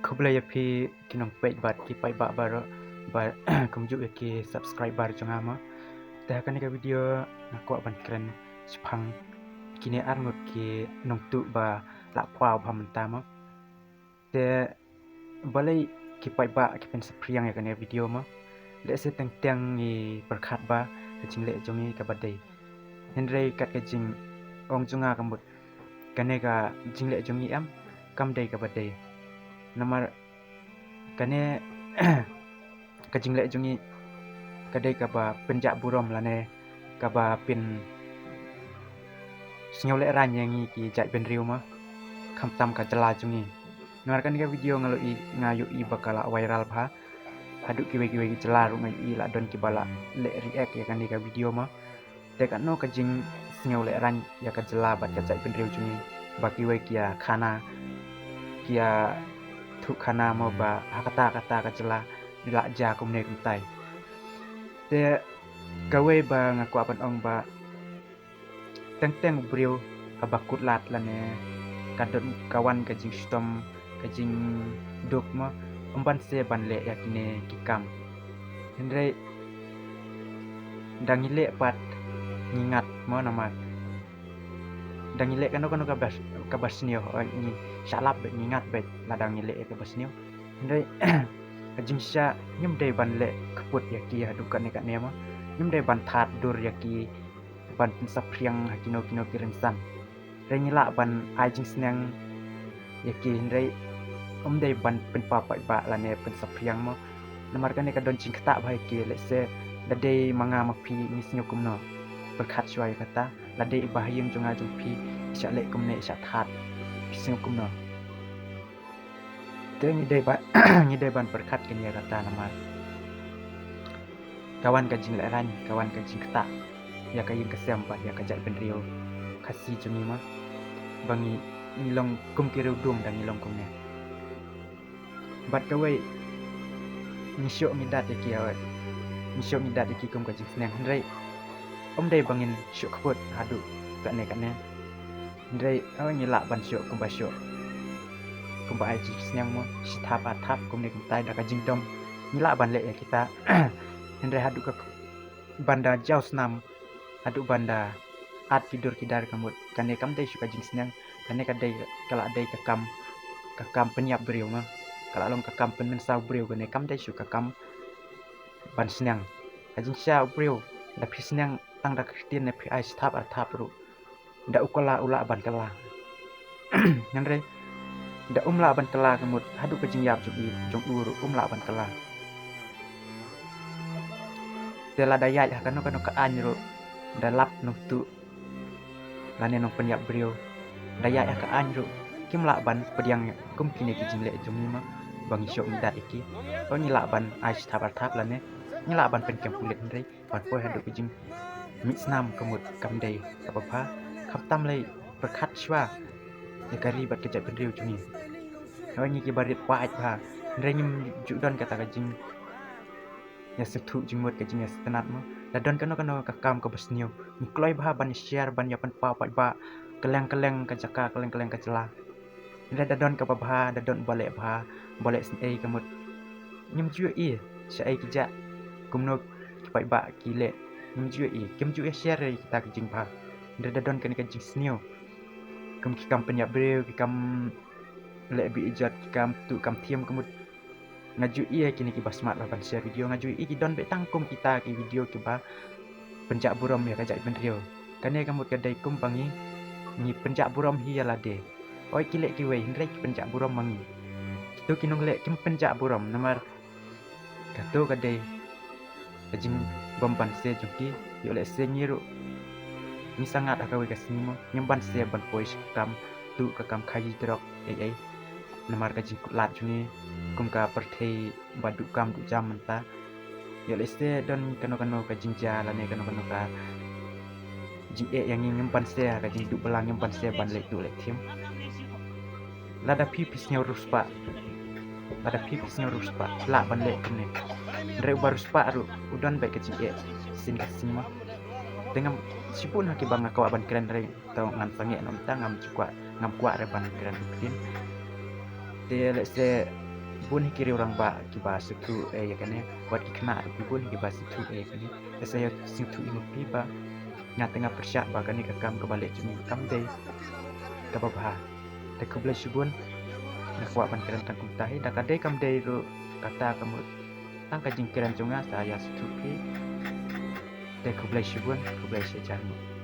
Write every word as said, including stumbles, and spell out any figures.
Khublei ïa phi ki nongpeit bad ki paidbah baroh, bad kumjuh ïa ki subscriber jong nga mo. Te ha kane ka video nga kwah ban kren shaphang kine arngut ki nongtuh ba la paw bha mynta mo. Te balei ki paidbah ki pynsaphriang ïa kane video mo? Lehse teng teng ngi pyrkhat ba ka jingleh jong ngi kaba dei. Hynrei kat ka jingong jong nga ka mut, kane ka jingleh jong ngi em kam dei kaba dei. Namar kane ka jingleh jong ngi ka dei kaba pynjah burom lane kaba pynsngewlehraiñ ïa ngi ki jaitbynriew mo, khamtam ka jylla jong ngi. Namar kane ka video nga ïohi, nga ïohi ba ka la viral bha. Haduh kiwei kiwei ki jylla ruh nga ïohi la don kiba la leh react ïa kane ka video mo. Te katno ka jingsngewlehraiñ ïa ka jylla bad ka jaitbynriew jong ngi ba kiwei ki ïa khana, ki ïa thuh khana mo ba ha kata kata ka jylla la jia kumne kumtai. Te kawei ba nga kwah ban ong ba teng teng u briew haba kut lad lane ka don, ka wan ka jingshitom, ka jingduk mo, ym ban sngewbha ban leh ïa kine ki kam. Hynrei da ngi leh pat ngi ngat mo, namar da ngi leh kano kano kaba, kaba sniew, eh, ngi shah lap beit, ngi ngat beit lada ngi leh ïa kaba sniew. Hynrei ka jingshisha ngim dei ban leh kput ïa ki haduh katne katne mo. Ngim dei ban thad dur ïa ki ban pynsaphriang ha kino kino ki rynsan. Hynrei ngi lah ban ai jingsneng ïa ki, hynrei ym dei ban pynpaw paidbah lane pynsaphriang mo. Namar kane ka don jingktah bha ïa ki, lehse lada dei ma nga ma phi ngi sngew kumno. Pyrkhat shuwa ïa kata, lada dei i bahaïing jong nga jong phi i shah leh kumne, i shah thad, phi sngew kumno. Te ngi dei ban, ngi dei ban pyrkhat kane ïa kata namar ka wan ka jinglehraiñ, ka wan ka jingktah ïa ka ïing ka sem bad ïa ka jaitbynriew Khasi jong ngi mo. Ba ngi, ngi long kum ki riewdum da ngi long kumne. Bad kawei, ngi shu ngi dat ïa ki, ngi shu ngi dat ïa ki kum ka jingsneng, hynrei ym dei ba ngin shu kput haduh katne katne. Hynrei, oh, ngi lah ban shu kumba shu, kumba ai jingsneng mo, shi thap ar thap kumne kumtai da ka jingdom. Ngi lah ban leh ïa kita. Hynrei haduh ka, ban da jaw snam, haduh ban da at ki dur ki dar ka mut, kane kam dei shu ka jingsneng. Kane ka dei, ka la dei ka kam, ka kam pynïap briew mo. Ka la long ka kam pynmynsaw briew, kane kam dei shu ka kam ban sneng. Ka jingshisha u briew, da phi sneng tang da ka ktien ne phi ai shi thap ar thap ruh, da u kylla u lah ban kylla. Hynrei da um lah ban kylla ka mut, haduh ka jingïap jong i, jong u ruh um lah ban kylla. Te lada ïaid ha kano kano ka aiñ ruh, da lap nongtuh lane nongpynïap briew, da ïaid ha ka aiñ ruh kim lah ban pdiang kum kine ki jingleh jong ngi mo, ba ngi shu ngi dat ïa ki. Ba ngi lah ban ai shi thap ar thap lane ngi lah ban pynkem pulit, hynrei ban poi haduh ka jingmih snam ka mut kam dei kaba bha. Khamtam lei pyrkhat shuwa ïa ka ri bad ka jaitbynriew jong ngi. Haba ngi kiba rit paid bha, hynrei ngim ju don kata ka jingïasngewthuh jingmut, ka jingïasngewtynnat mo. Da don kano kano ka kam kaba sniew, ngi kloi bha ban share, ban ïa pynpaw paidbah kylleng kylleng ka jaka, kylleng kylleng ka jylla. Hynrei da don kaba bha, da don ba leh bha, ba leh sngewsih ka mut, ngim ju ïohi shaei ki jah, kumno ki paidbah ki leh, ngim ju ïohi, kim ju ïa share ïa kita ki jingbha. Hynrei da don kane ka jingsniew, kum ki kam pynïap briew, ki kam leh beiñ ijot, ki kam tuh kam thiem ka mut. Nga ju ïohi kine kiba smat bha ban share video, nga ju ïohi ki don beit tang kum kita ki video kiba pynjah burom ïa ka jaitbynriew. Kane ka mut ka dei kum ba ngi, ngi pynjah burom hi ïa lade. Oi ki leh kiwei, hynrei ki pynjah burom ma ngi. Kito ki nongleh kim pynjah burom namar kato ka dei ka jingbym banse jong ki. Ïoh lehse ngi ruh ngi sa ngat ha kawei ka sngi mo, ngim banse ban poi sha ka kam tuh, ka kam khaïi drok ei ei. Namar ka jingkutlad jong ngi kum ka pyrthei ba duh kam duh jam mynta. Ïoh lehse don kano kano ka jingjia lane kano kano ka jingeh ïa ngi, ngim banse ha ka jingduh bylla, ngim banse ban leh tuh leh thiem. Lada phi phi sngew riewspah, lada phi phi sngew riewspah, lah ban leh kumne. Hynrei uba riewspah ruh u don beit ka jingeh shisien ka sngi mo. Te ngam shibun ha kiba nga kwah ban kren re, to ngan sangeh, namar ngam kwah, ngam kwah re ban kren ruh ktien. Te lehse bun hi ki riew rangbah kiba sngewthuh eh ïa kane, wat ki khynnah ruh ki bun hi kiba sngewthuh eh ïa kane. Te sa ïa sngewthuh ïa phi ba nga te nga pyrshah ba kane ka kam kaba leh jong ngi kam dei kaba bha. Te khublei shibun. Nga kwah ban kren tang kumta hi, da ka dei kam dei ruh kata ka mut tang ka jingkren jong nga, sa ïa sngewthuh phi. Te khublei shibun, khublei shihajar nguh.